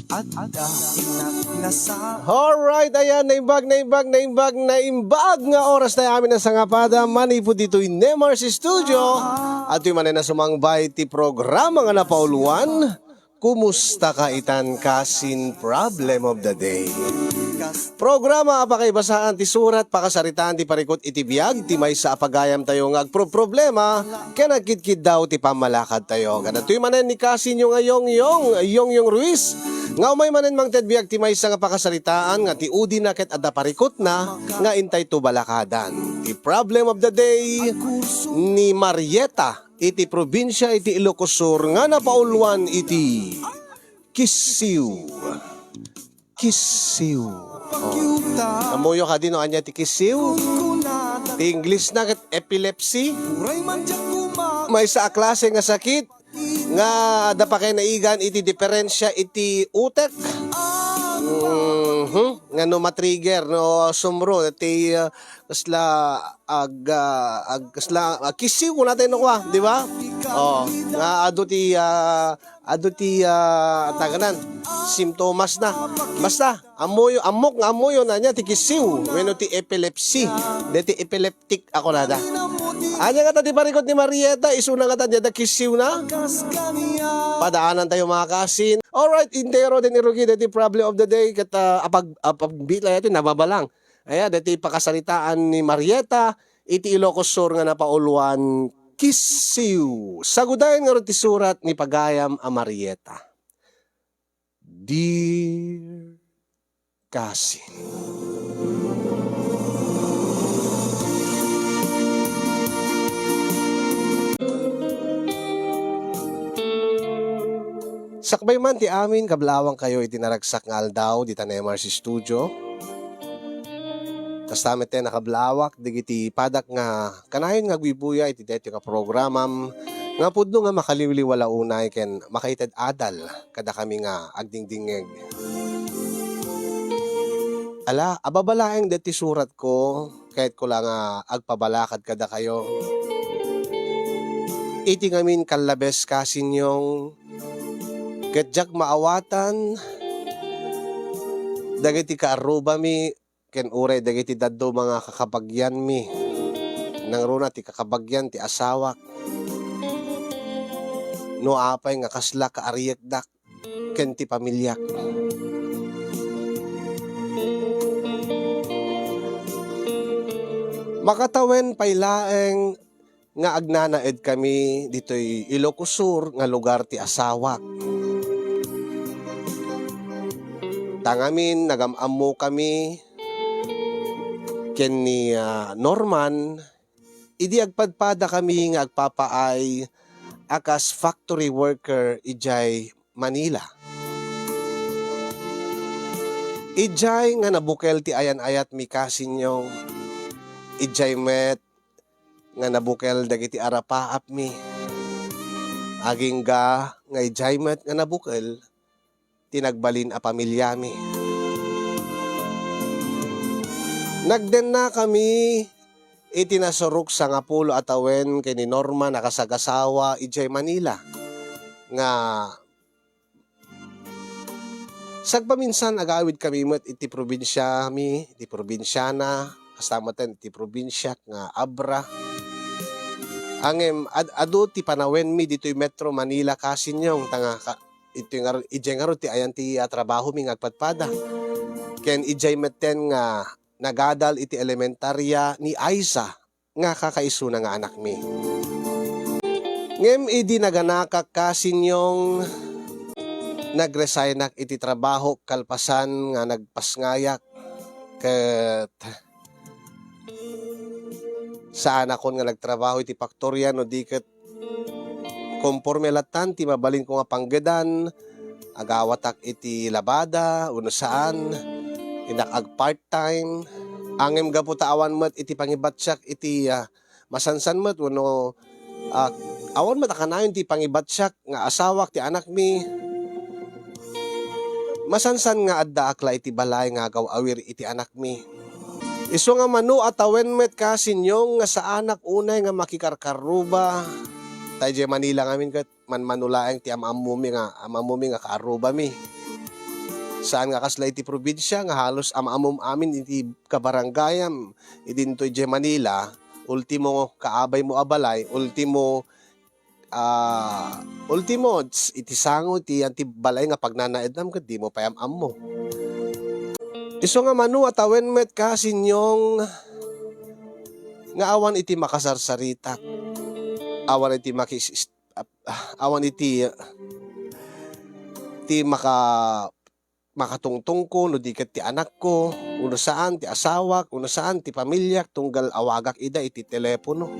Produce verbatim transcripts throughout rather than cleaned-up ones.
Adda inak nasa. Alright, ayan, naimbag, naimbag, naimbag, naimbag nga oras tayo amin a sangapada manipud ditoy Nemar's Studio. At itoy manen a sumangbay ti programa nga napauluan, Kumusta ka itan kasin problem of the day? Programa a pakaibasaan ti surat, pakasaritaan ti parikut iti biag ti maysa a pagayam tayo nga agproproblema ken agkidkiddaw ti pammalakad tayo. Kadatoy manen ni kasinyo nga Yongyong, Yongyong Ruiz, nga umay manen mangted biag ti maysa nga pakasaritaan nga ti udina ket adda parikutna nga intay tubalakadan. Ti problem of the day ni Marieta iti probinsia iti Ilocos Sur nga napauluan iti kisiw. Kisiw. Oh. Ammoyo kadi no ania ti kisiw? Ti English na ket epilepsy. Maysa a klase nga sakit nga adda pakainaigan iti diferensia iti utek. Mhm. Nga no matrigger, no sumro, ti, uh, kasla ag-, ah, ag-, kasla, ah, kisiw, kunatay no kua, di ba? Oh, nga adu ti, ah, adu ti, ah, taganan, simptomas na. Basta, ammoyo, ammok nga ammoyo na niya ti kisiw, wenno ti epilepsy. Deti epileptic ako nada. Anya nga ta ti parikot ni Marieta, isuna nga ta diada kisiw na. Padaanan tayo, mga kasin. Alright, intero din irugi, deti problem of the day, ket, ah, apag-, apagbiit lang ito, nababalang. Aya, daytoy pakasaritaan ni Marieta iti Ilocos Sur nga napauluan kisiw. Sagudayen ngarud ti surat ni pagayam a Marieta. Dear Kasin. Sakbay man ti amin, kablawangkayo iti naragsak nga aldaw dita Nemar's Studio. Kasta met ti nakablawak dagiti padak nga kanayon nga agbuybuya iti daytoy nga programam nga pudno nga makaliwliwala unay ken makaited adal kadakami nga agdingdingngeg. Ala, ababalaeng deti suratko, kayatko la nga agpabalakad kadakayo. Iti ngamin kallabes, kasinyong, ket diak maawatan dagiti kaarrubami ken uray dagiti dadduma nga kakabagianmi. Nangruna ti kakabagian ti asawak. No apay nga kasla kaariyekdak ken ti pamiliak. Makatawen pay laeng nga agnanaedkami ditoy Ilocos Sur nga lugar ti asawak. Ta ngamin, nagam-ammokami ken ni, ah, Norman idi agpadpadakami nga agpapaay a kas factory worker idiay Manila. Idiay nga nabukel ti ayan-ayatmi, kasinyong, idiay met nga nabukel dagiti arapaapmi. Agingga nga idiay met nga nabukel ti nagbalin a pamiliami. Nagdennakami iti nasurok sangapulo a tawen ken ni Norma nakasagasawa idiay Manila, nga sagpaminsan agawidkami met iti probinsiami, iti probinsiana, kasta met iti probinsiak nga Abra. Ngem ad-, adu ti panawenmi ditoy Metro Manila, kasinyong, ta nga ka-, iti ngar-, idiay ngarud ti ayan ti, ah, trabahomi nga agpadpada. Ken idiay metten nga nagadal iti elementaria ni Aiza nga kakaisuna nga anakmi. Ngem idi naganakak, kasinyong, nagresignak iti trabaho kalpasan nga nagpasngayak ket saanakon nga nagtrabaho iti faktoria no di ket konporme lattan ti mabalinko nga panggedan, agawatak iti labada wenno saan, innak ag-part-time. Ngem gapu ta awan met iti pangibatiak iti, ah, masansan met wenno, ah, awan met a kanayon ti pangibatiak nga asawak ti anakmi, masansan nga addaak la iti balay nga agaw-awir iti anakmi. Isu nga mano a tawen met, kasinyong, nga saanak unay nga makikarkarruba. Ta idiay Manila ngamin ket manmano laeng ti am-ammomi nga, am-ammomi nga kaarrubami. Saan nga kasla iti probinsia nga halos am-ammom amin iti kabarangayam idinto idiay Manila, ultimo kaabaymo a balay, ultimo, ah, ultimo, s-, iti sango ti, yan ti balay nga pagnanaednam ket dimo pay am-ammo. Isu nga mano a tawen met ka, Sinyong, nga awan iti makasarsaritak, awan iti makis-, ap-, ah, awan iti, ti maka-, makatungtongko, no di ket ti anakko, uno saan ti asawak, uno saan ti pamiliak, tunggal awagak ida iti telepono.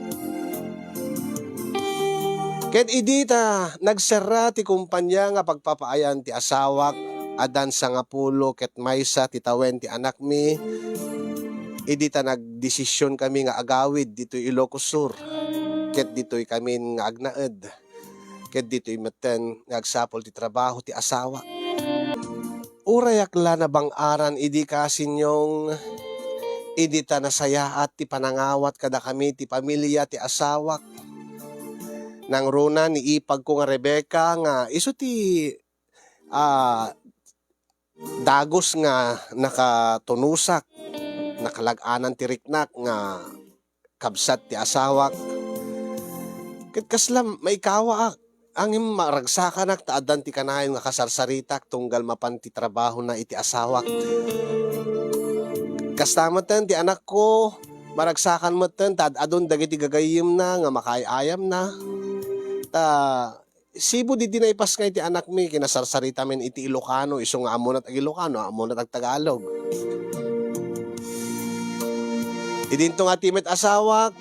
Ket idi ta nagserra ti kumpania nga pagpapaayan ti asawak, addan sangapulo ket maysa ti tawen ti anakmi, idi ta nagdesisionkami nga agawid ditoy Ilocos Sur, ket ditoy kamin nga agnaed, ket ditoy metten nga agsapul ti trabaho ti asawak. Urayak la nabang-aran idi ka, Sinyong, idi ta nasayaat ti panangawat kadakami ti pamilia ti asawak. Nangruna ni ipagko nga Rebecca nga isu ti, ah, dagus nga nakatunosak, nakalag-anan ti riknak nga kabsat ti asawak. Ket kasla maikawaak, ngem maragsakanak ta addan ti kanayon nga kasarsaritak tunggal mapan ti trabahona iti asawak. Kasta metten ti anakko, maragsakan metten ta ad-adun dagiti gagayyemna nga makaay-ayamna. Ta sipud idi naipasngay ti anakmi, kinasarsaritamin iti Ilocano, isu nga ammona't ag-Ilocano, ammona't ag-Tagalog. Idinto nga ti met asawak,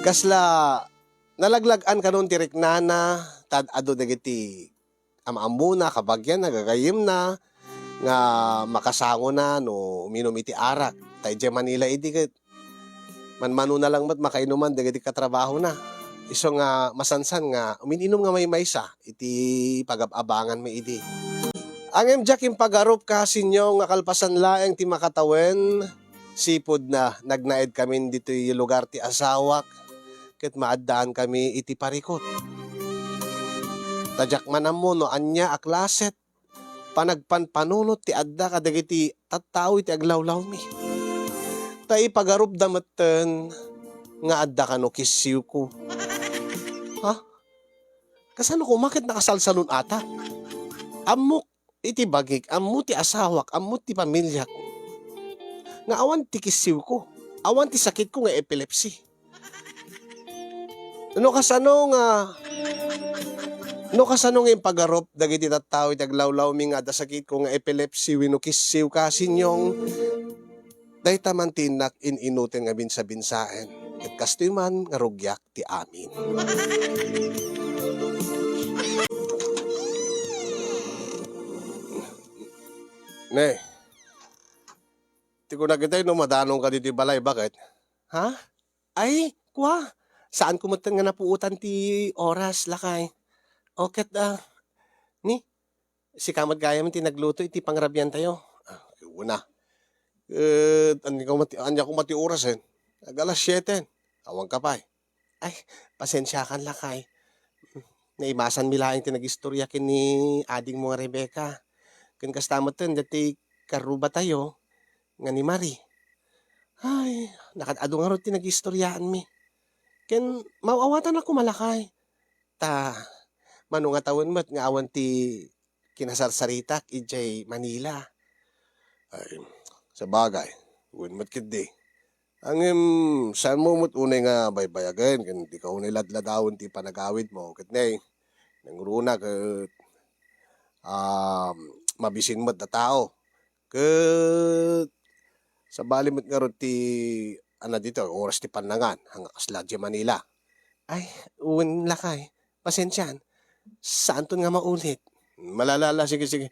kasla nalaglag-an kanon ti riknana, ta ad-adu dagiti am-ammona, kabagianna, gagayyemna, nga makasangona no uminum iti arak. Ta idiay Manila idi ket manmanona lang met makainuman dagiti katrabahona. Isu nga masansan nga umin-inum nga maymaysa iti pagab-abanganmi idi. Ngem diak impagarup ka, Sinyong, nga kalpasan laeng ti makatawen, sipud na nagnaedkamin ditoy lugar ti asawak, ket maaddaankami iti parikut. Ta diak man ammo no ania a klaset panagpanpanunot ti adda kadagiti tattao iti aglawlawmi. Ta ipagarupda metten nga adda kano kissiwko. Ha? Kasano koma ket nakasalsalun-atak? Ammok iti bagik, ammo ti asawak, ammo ti pamiliak. Nga awan ti kissiwko, awan ti sakitko nga epilepsy. No kasano nga, no kasano nga impagarup dagiti tattao iti aglawlawmi nga adda sakitko nga epilepsy wenno kissiw ka, Sinyong, dayta man ti innak in-inuten nga binsabinsaen, ket kastoy man nga rugiak ti amin. Ne, ti kunak itay no madanongka ditoy balay, baket? Ha? Ay, kua, saanko metten nga napuotan ti oras, lakay. O, ket, ah, ni, sika met gayam ti nagluto iti pangrabiantayo. Ah, una. Ket, ania koma ti, ania koma ti orasen? Ag-alas siete. Awanka pay. Ay, pasensiakan, lakay. Naimasanmi laeng ti nagistorya ken ni adingmo nga Rebecca. Ken kasta metten daytoy karrubatayo nga ni Marie. Ay, nakaad-adu ngarud ti nagistoryaanmi. Ken maaw-awatanak koma, lakay. Ta, mano nga tawen met nga awan ti kinasarsaritak idiay Manila. Ay, sabagay, wen met ketdi. Ngem, saanmo met unay nga baybayagen ken dika unay ladladawen ti panagawidmo. Ket ne, nangruna ket, um, mabisin met a tao. Ket sabali met ngarud ti, ano, ditoy, oras ti pannangan, haan nga kasla diay Manila. Ay, wen lakay, pasensian. Saanton nga maulit. Malala, sige, sige.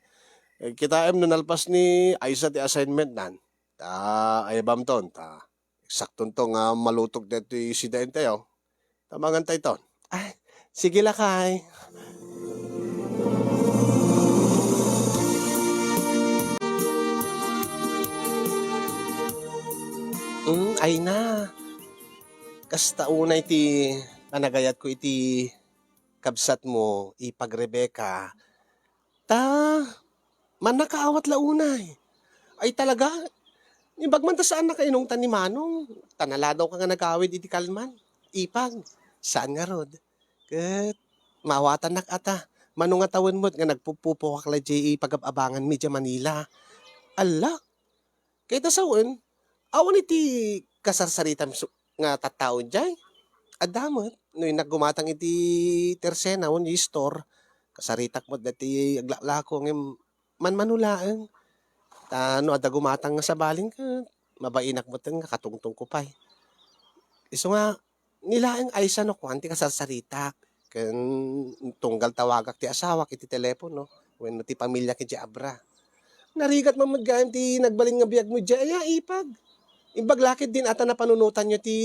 Eh, kitaem no nalpas ni Aisa ti assignmentnan. Ta, ayabamton, ta, eksaktonto nga malutok daytoy sidaentayo. Ta, mangantayton. Ay, sige lakay. Mm, ay na. Kasta unay ti panagayatko iti kabsatmo, ipag Rebecca. Ta, mannakaawat la unay. Ay talaga, imbag man ta saan nakainungtan ni Manong, ta naladawka nga nagawid iti kalman. Ipag, saan ngarud? Ket, maawatannak ata, mano nga tawen met nga nagpupupokak la diay pagab-abanganmi diay Manila. Alla, ket sawen, awan iti kasarsaritam su-, nga tattao diay? Adda met, no innak gumatang iti tersena wenno store, kasaritak met dati aglaklako ngem manmano laeng. Ta no adda gumatang nga sabalin ket mabainak met nga katungtongko pay. Isu nga, ni laeng aysa no kuan ti kasarsaritak ken tunggal tawagak ti asawak iti telepono wenno ti pamiliak idiay Abra. Narigat man met gayam ti nagbalin nga biagmo idiay aya, Ipag. Imbag la ketdin a ta napanunotanyo ti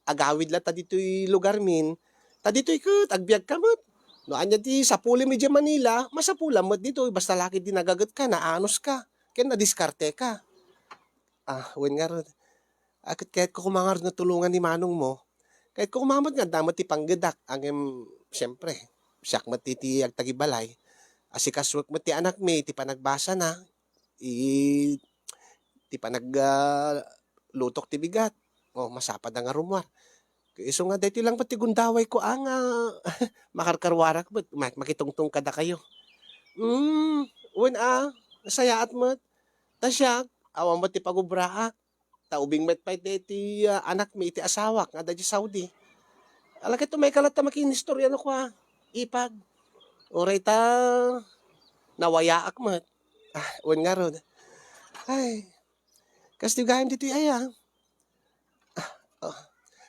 agawid latta ditoy lugarmin, ta ditoy ket agbiagka met. No ania ti sapulem idiay Manila, masapulam met ditoy, basta la ketdi nagagetka, naanuska, ken nadiskarteka. Ah, wen ngarud. Ah, ket kayatko koma ngarud nga tulongan ni manongmo. Kayatko koma met nga adda met ti panggedak, ngem, siempre, siak met ti, ti agtagibalay. Asikasuek met ti anakmi, ti panagbasana, i-, ti panag-, ah, lutok ti bigat. O, masapad a nga rummuar. Isu nga daytoy lang met ti gundawayko, a, nga makarkaruarak met, ma-, makitungtong kadakayo. Hmm, wen a, nasayaat met. Ta siak, awan met ti pagubraak. Ta ubing met pay daytoy, ah, anakmi iti asawak nga adda idiay Saudi. Ala ket umayka latta makinistorya no kua, Ipag. Uray ta nawayaak met. Ah, wen ngarud. Ay, kas ti gayam ditoy aya. Ah, ah.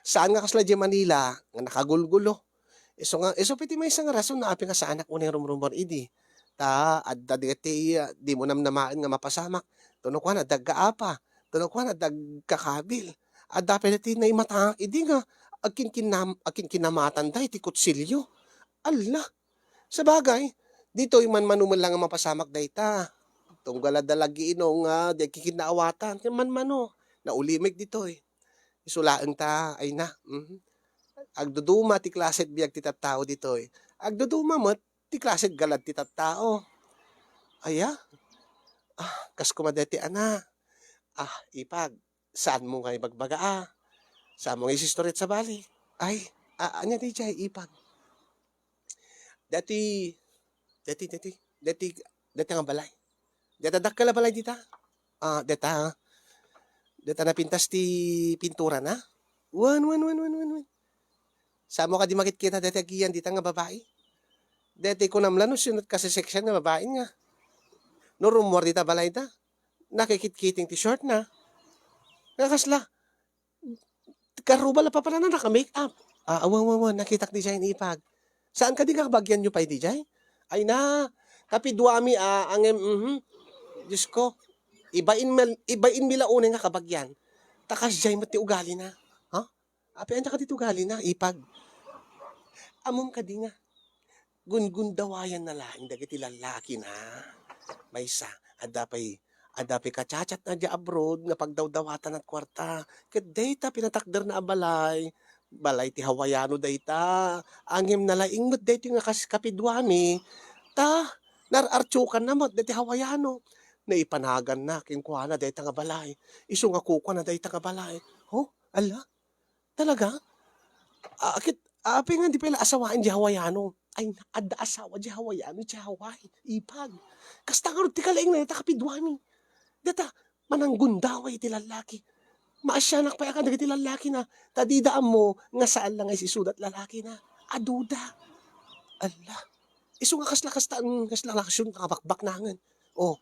Saan nga kasla diay Manila nga nakagulgulo. Isu nga, isu pay ti maysa nga rason no apay nga saanak unay rumrummuar idi. Ta adda dagiti, ah, dimo namnamaen nga mapasamak. Tapno kuan, adda aggaapa. Tapno kuan, adda agkakabil. Adda pay dagiti naimataak idi nga agkinkinam-, agkinkinamatan da iti kutsilio. Alla! Sabagay, ditoy manmano met la nga mapasamak dayta. Tunggal adda la agiinong nga di agkikinnaawatan, ket manmano, naulimeg ditoy. Isu laeng ta, ay na, mhm. Agduduma ti klase ti biag ti tattao ditoy. Agduduma met ti klase ti galad ti tattao. Aya? Ah, kas koma daytoy, ana. Ah, Ipag, saanmo nga ibagbaga, a? Saanmo nga isistorya ti sabali? Ay, a-, ania diay, Ipag? Daytoy, daytoy, daytoy, daytoy, dayta nga balay. Dayta dakkel a balay dita. Ah, dayta, dayta napintas ti pinturana. Wen, wen, wen, wen, wen, wen. Saanmo kadi makitkita dayta agiyan dita nga babai? Dayta kunam la no sino ti kaseksian nga babai nga. No rummuar dita balayda, nakikitkiting ti shortna. Nga kasla, Karuba la papanana, naka-make up. Ah, awan, awan, awan, nakitak diay ni Ipag. Saan kadi nga kabagianyo pay diay? Ay na, kapiduami, ah, ngem, mhm. Diyos ko, ibain mal-, ibain mi la unay nga kabagian. Ta kasdiay met ti ugalina. Ha? Apay, ania kadi ti ugalina, Ipag? Ammom kadi nga, gungundawayanna laeng dagiti lallakina. Maysa, adda pay, adda pay kachatchatna diay abroad nga pagdawdawatana ti kuarta. Ket dayta pinatakderna a balay, balay ti Hawaiano dayta. Ngem nalaing met daytoy nga kas-, kapiduami, ta naar-artiokanna met daytoy Hawaiano. Naipanaganna kenkuana dayta nga balay. Isu nga kukuana dayta nga balay. Oh, ala? Talaga? Ah, ket, ah, apay nga di pay la asawaen diay Hawaiano? Ay, adda asawa diay Hawaiano, diay Hawaii, Ipag. Kasta ngarud ti kalaingna dayta kapiduami. Dayta, mananggundaway iti lallaki. Maasianak pay a kadagiti lallakina, ta dida ammo nga saan la nga isisuda ti lalakina. Aduda. Alla. Isu nga kasla, kasta, mm, kasla, kasla, kasla, kabakbaknangen. Oh.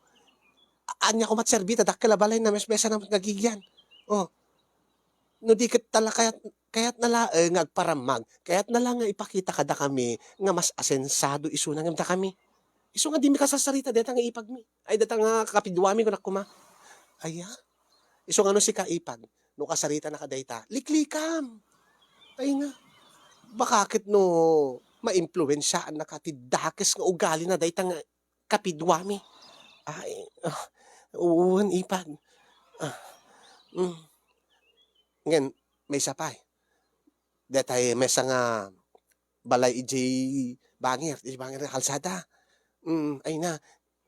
A-, ania koma ti serbi ta dakkel a balay, namesmesana met nga agigian. Oh. No di ket tala kayat-, kayatna laeng nga agparammag, kayatna la nga ipakita kadakami nga mas asensado isuna ngem dakami. Isu nga dimi kasarsarita dayta nga ipagmi. Ay, dayta nga kapiduami, kunak koma. Aya? Isu nga no sika, Ipag, no kasaritanaka dayta, liklikam. Ay na. Baka ket no maimpluensiaannaka ti dakes nga ugalina dayta nga kapiduami. Ay, ah, wen, Ipag. Ah, mm. Ngem, maysa pay. Daytay maysa nga balay idiay bangir, idiay bangir nga kalsada. Mm, ay na,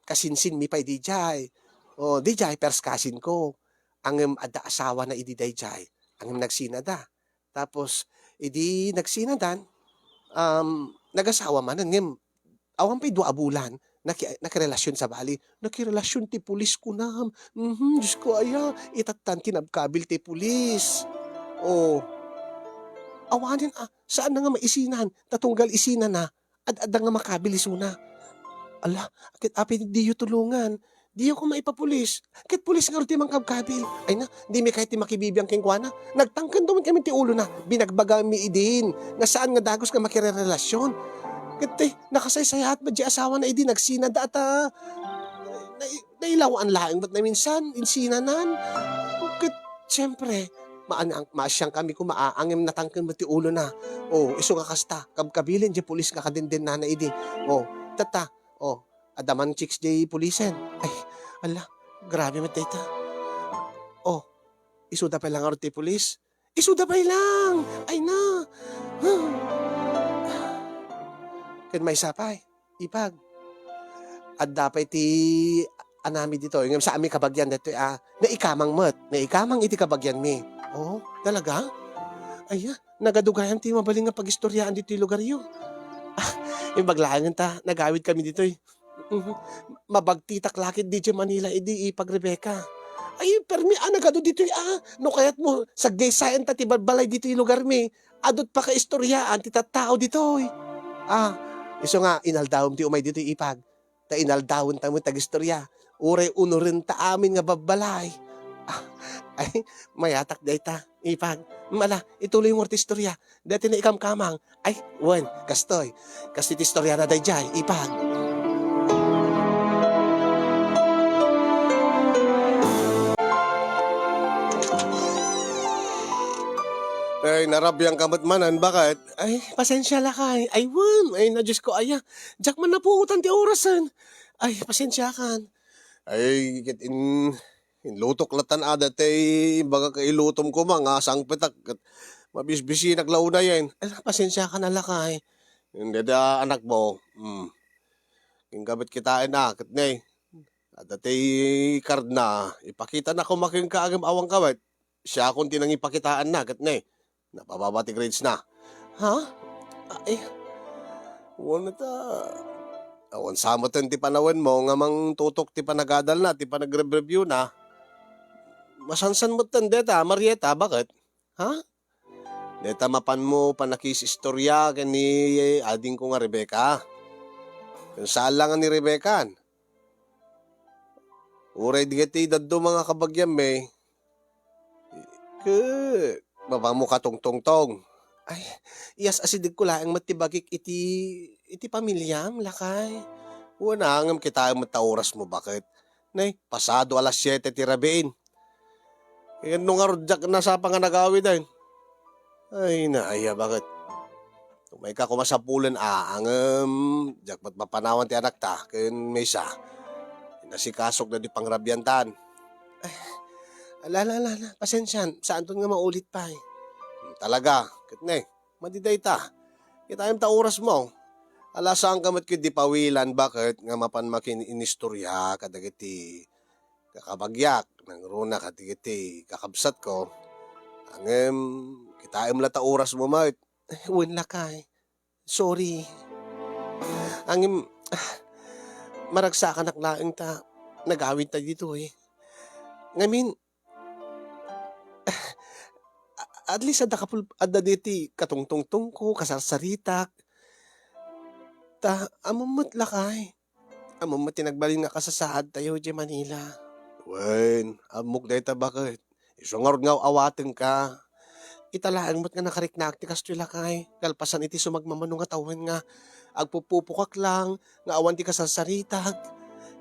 kasinsinmi pay didiay. O, didiay, first cousin ko. Ngem adda asawana idi daydiay. Ngem nagsinada. Tapos, idi nagsinadan, um, nagasawa manen, ngem awan pay dua a bulan, naki-, nakirelasion sabali. Nakirelasion ti pulis kunam. Mhm, Diyos ko, aya, itattan kinabkabil ti pulis. O, awanen, ah, saan na nga maisinan, ta tunggal isinana, ad-adda nga makabil isuna. Ala, ket apay diyo tulongan? Diyo ko maipapulis. Ket pulis ngarud ti mangkabkabil. Ay na, dimi kayat ti makibibiang kenkuana. Nagtangken man kami ti ulona. Binagbagami idin nga saan nga dagus nga makirerelasion. Ket, eh, nakasaysayaat met diay asawana idi nagsinada ta nai-, nailawaan laeng met naminsan, insinanan. Ket, siyempre, maan-, maasian kami koma, a, ngem natangken met ti ulona. O, isu nga kasta, kabkabilen diay pulis nga kadendennana idi. O, tatta, o, adda man chicks diay pulisen. Ay, ala, grabe met dayta. O, isuda pay lang ngarud ti pulis. Isuda pay lang! Ay na! Ken maysa pay, Ipag. Adda pay ti anami ditoy, ngem saanmi kabagian daytoy a naikamang met. Naikamang iti kabagianmi. Oh, talaga? Aya, nagadu gayam ti mabalin nga pagistoriaan ditoy lugaryo. Ah, imbag laengen ta, nagawid kami ditoy. Mhm. Mabagtitak la ket diay Manila idi, Ipag Rebecca. Ay, permi a nagadu ditoy a. No kayatmo, saggaysayan ta ti balbalay ditoy lugarmi. Adu't pakaistoriaan ti tattao ditoy. Ah, isu nga, inaldawem ti umay ditoy, Ipag. Ta inaldawen ta met agistorya. Uray unoren ta amin nga babbalay. Ah, ay, mayatak dayta, Ipag. Mala, ituloy mo ti istorya. Dayta naikamkamang. Ay, wen, kastoy. Kastoy ti istoriana daydiay, Ipag. Ay, narabian ka met manen, baket? Ay, pasensia lakay. Ay, wen. Ay, na, Diyos ko, aya. Diak man napuotan ti orasen. Ay, pasensiakan. Ay, ket in-, inlutok latan a, daytay imbagak a ilutom koma nga sangpetak ket mabisbisinak la unayen. Ala, pasensiakan a lakay. Dayta anakmo, hmm. Inka met kitaen a, ket ne, adda ti card na, ipakitana koma kenka ngem awan ka met. Siakon ti nangipakitaanna, ket ne, napababa ti grades na. Ha? Ay, wen ta, awan sa metten ti panawenmo nga mangtutok ti panagadalna, ti panagrebreview na. Masansan metten deta, Marieta, baket? Ha? Deta mapanmo pannakisistorya ken ni adingko nga Rebecca. Ken saan la nga ni Rebecca. Uray dagiti dadduma nga kabagianmi, ket mapanmo katungtungtong. Ay, iyas-asidegko laeng met ti bagik iti, iti pamiliam, lakay. Wen a, ngem kitaem met ta orasmo, baket. Nay, pasado alas siete ti rabiin. Ken no ngarud diak nasapa nga nagawiden. Ay, naaya, baket. Umayka koma sapulen a, ngem diak met mapanawan ti anakta ken maysa. Inasikasok daydi pangrabiantan. Ay, ala, ala, ala, ala. Pasensian, saanton nga maulit pay. Hmm, talaga, ket ne, madi dayta. Kitaem ta orasmo. Ala, saanka met ketdi pawilan, baket, nga mapan makin-inistorya kadagiti kakabagiak, nangruna kadagiti kakabsatko. Ngem, kitaem la ta orasmo met. Wen lakay. Sorry. Ngem, maragsakanak laeng ta nagawid ta ditoy. Ngamin, at least adda kapul-, adda diti katungtungtongko, kasarsaritak. Ta, ammom met lakay. Ammom met ti nagbalin nga kasasaadtayo idiay Manila. Wen, ammok dayta, baket. Isu ngarud nga aw-awatenka. Ita laeng met nga nakariknaak ti kastoy, lakay, kalpasan iti sumagmamano nga tawen nga agpupupokak lang nga awan ti kasarsaritak.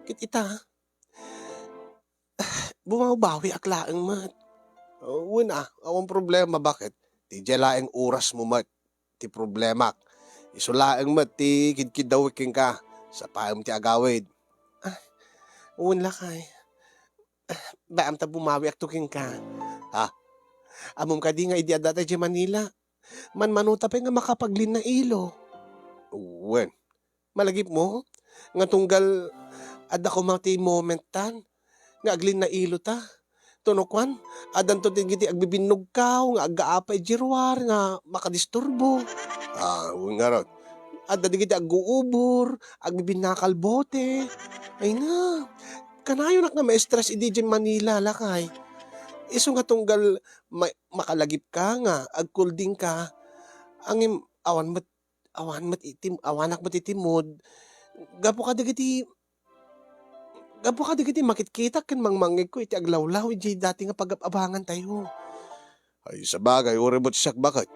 Ket ita, bumawbawiak laeng met. Wen a, awan problema, baket? Ti diay laeng orasmo met ti problemak. Isu laeng met ti kidkiddawek kenka, sapaem ti agawid. Ah, wen lakay. Ah, baam ta bumawiakto kenka. Ha? Ammom kadi nga idi adda ta idiay Manila, manmanota pay nga makapaglinnailo. Wen. Malagipmo, Nga tunggal adda koma ti moment-tan nga aglinnailota. Tono kuan, addanto dagiti agbibinnugkaw nga aggaapa idiay ruar nga makadisturbo. Ah, wen ngarud. Adda dagiti agguubor, agbibinnakal bote. Ay na, kanayonak nga ma-stress idi idiay Manila, lakay. Isu nga tunggal ma-, makalagipka nga agkuldingka, ngem awan met, awan met iti, awanak met iti mood. Gapu kadagiti, gapu kadagiti makitkitak ken mangmangngegko iti aglawlaw idiay dati nga pagab-abangantayo. Ay, sabagay, uray met siak baket.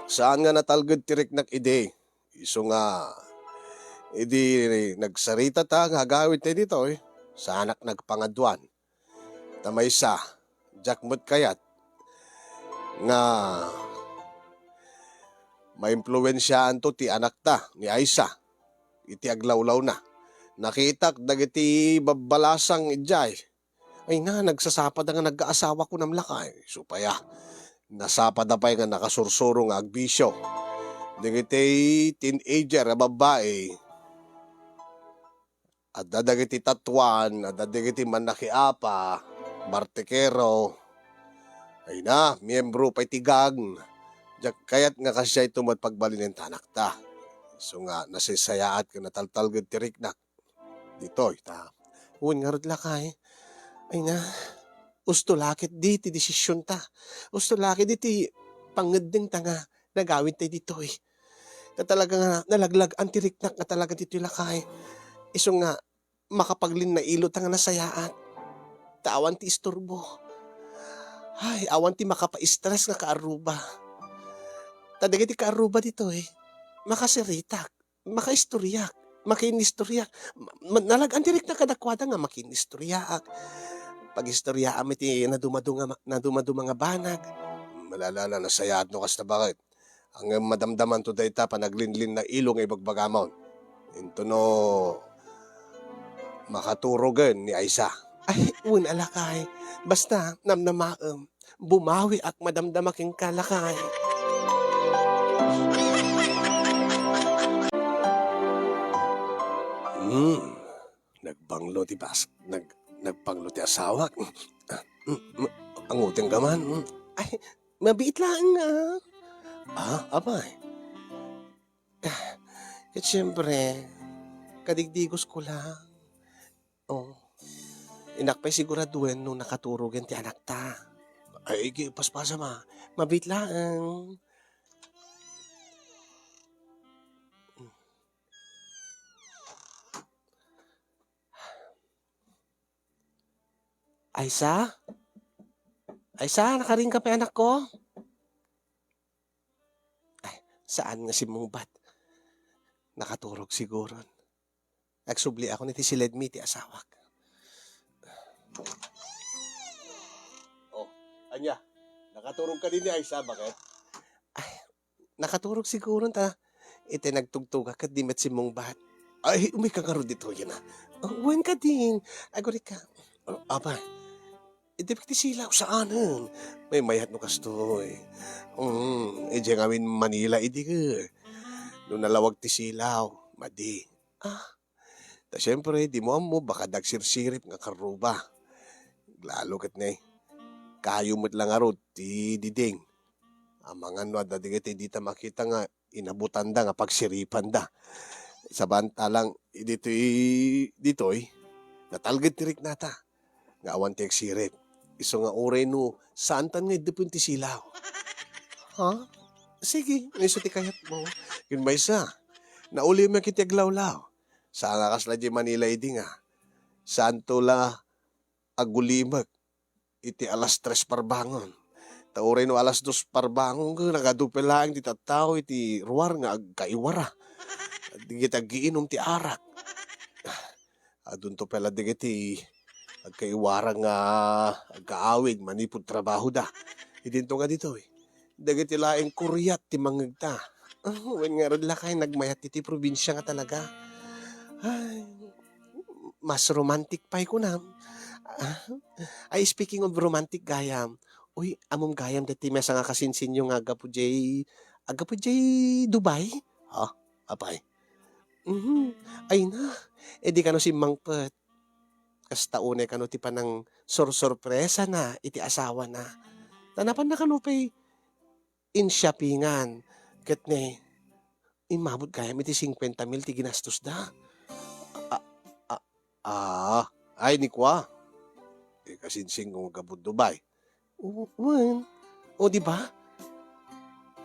Saan nga natalged ti riknak idi. Isu nga, idi nagsaritata nga agawidtay ditoy, saanak nagpangaduan. Ta maysa, diak met kayat nga maimpluensiaanto ti anakta ni Aisa iti aglawlawna. Nakitak dagiti babbalasang idiay. Ay na, nagsasapada nga nagkaasawa, kunam lakay. Isu pay a, nasapada pay nga nakasursuro nga agbisio. Dagiti teenager a babbai, adda dagiti tatuan, adda dagiti mannakiapa, martekero. Ay na, miyembro pay ti gang. Diak kayat nga kasdiay met pagbalinen ti anakta. Isu nga nasaysayaat ken nataltalged ti riknak ditoy ta. Wen ngarud lakay. Ay na, usto la ketdi ti desisionta. Usto la ketdi ti pangngeddengta nga nagawidtay ditoy. Ta talaga nga nalaglag-an ti riknak nga talaga ditoy lakay. Isu nga makapaglinnailota nga nasayaat. Ta awan ti isturbo. Ay, awan ti makapa-stress nga kaarruba. Ta dagiti kaarruba ditoy, makasiritak, makaistoriak, makiinnistoriak. Ma-, ma-, nalag-an ti riknak kadakuada nga makiinnistoriaak. Pagistoriaam iti nadumaduma nga ma-, nadumaduma nga banag. Malala na, nasayaat no kasta, baket. Ngem madamdamanto dayta panaglinlinnailo nga ibagbagamon. Intono makaturogen ni Aisa. Ay, wen a lakay. Basta, namnamaem. Bumawiak madamdama kenka, lakay. Hmm. Nagbanglo ti bas-, nag-, nagbanglo ti asawak. Mm, mm, anguteng ka man. Mm. Ay, mabiit laeng nga. Ah, apay? Ah, ket siyempre, kadigdigos ko lang. Oh. Innak pay siguraduen no nakaturogen ti anakta. Ay, igi, paspasam a. Mabiit laeng. Aisa? Aisa, nakaring ka pay, anakko? Ay, saan nga simmungbat? Nakaturog siguron. Agsubli ako iti siledmi ti asawak. Oh, ania? Nakaturog ka din ni Aisa, baket? Ay, nakaturog siguron ta iti nagtugtugak ket di met simmungbat. Ay, umay ka ngarud ditoyen a. Oh, wen ka din. Agurika. Oh, aba, idi ti silaw, saanen. Maymayat no kastoy. Mm, idiay ngamin Manila idi ke. No nalawag ti silaw, madi. Ah, ta siyempre, di mo ammo, baka dagsirsirip nga karruba. Lalo ket ne, kayo met la ngarud ti diding. Amangan no adda dagiti dita makita nga inabutanda nga pagsiripanda. Sabantalang ditoy, ditoy, natalged ti riknata nga awan ti agsirip. Isu nga uray no saantan nga iddepen ti silaw. Ha? Sige, no isu ti kayatmo. Ken maysa, naulimek iti aglawlaw. Saan nga kasla di Manila idi nga, saanto la agulimek iti alas tres parbangon. Ta uray no alas dos parbangon, ket nagadu pay laeng ti tattao iti ruar nga agkaiwara. Dagiti aggiinum ti arak. Adunto pay la dagiti agkaiwara nga agkaawid manipud trabahoda. Idinto nga ditoy, dagiti laeng kuriat ti mangngegta. Ah, wen ngarud lakay, nagmayat iti probinsia nga talaga. Ay, mas romantic pay kunam. Ah, ay, speaking of romantic gayam, uy, ammom gayam daytoy maysa nga kasinsinyo nga aggapu diay, aggapu diay Dubai? Ha? Apay? Mhm. Ay na, e di kano simmangpet. Kasta unay kano ti panangsorsorpresana iti asawana. Ta napanna kano pay in shoppingan ket ne, immabot gayam iti singkuenta mil ti ginastosda. A, a, a, ay, ni kua. Ti kasinsinko nga gapu Dubai. O, wen. O, di ba?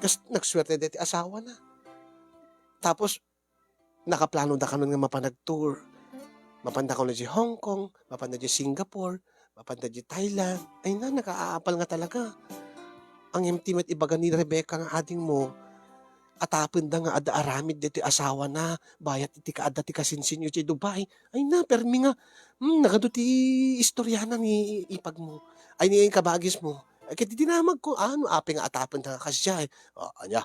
Kas-, nagsuerte daytoy asawana. Tapos, nakaplano da kanon nga mapan nag-tour. Mapan da kanon idiay Hong Kong, mapan da idiay Singapore, mapan da idiay Thailand. Ay na, nakaapal nga talaga. Ang empty met ibaga ni Rebecca nga adingmo, atapen da nga adda aramid daytoy asawana, bayat iti kaadda ti kasinsinyo idiay Dubai. Ay na, permi nga, hmm, nagadu ti istoriana ni ipagmo. Ay, ni kabagismo. Ay, ket dinamagko, ano, apay nga atapen da nga kasdiay. Ah, ania?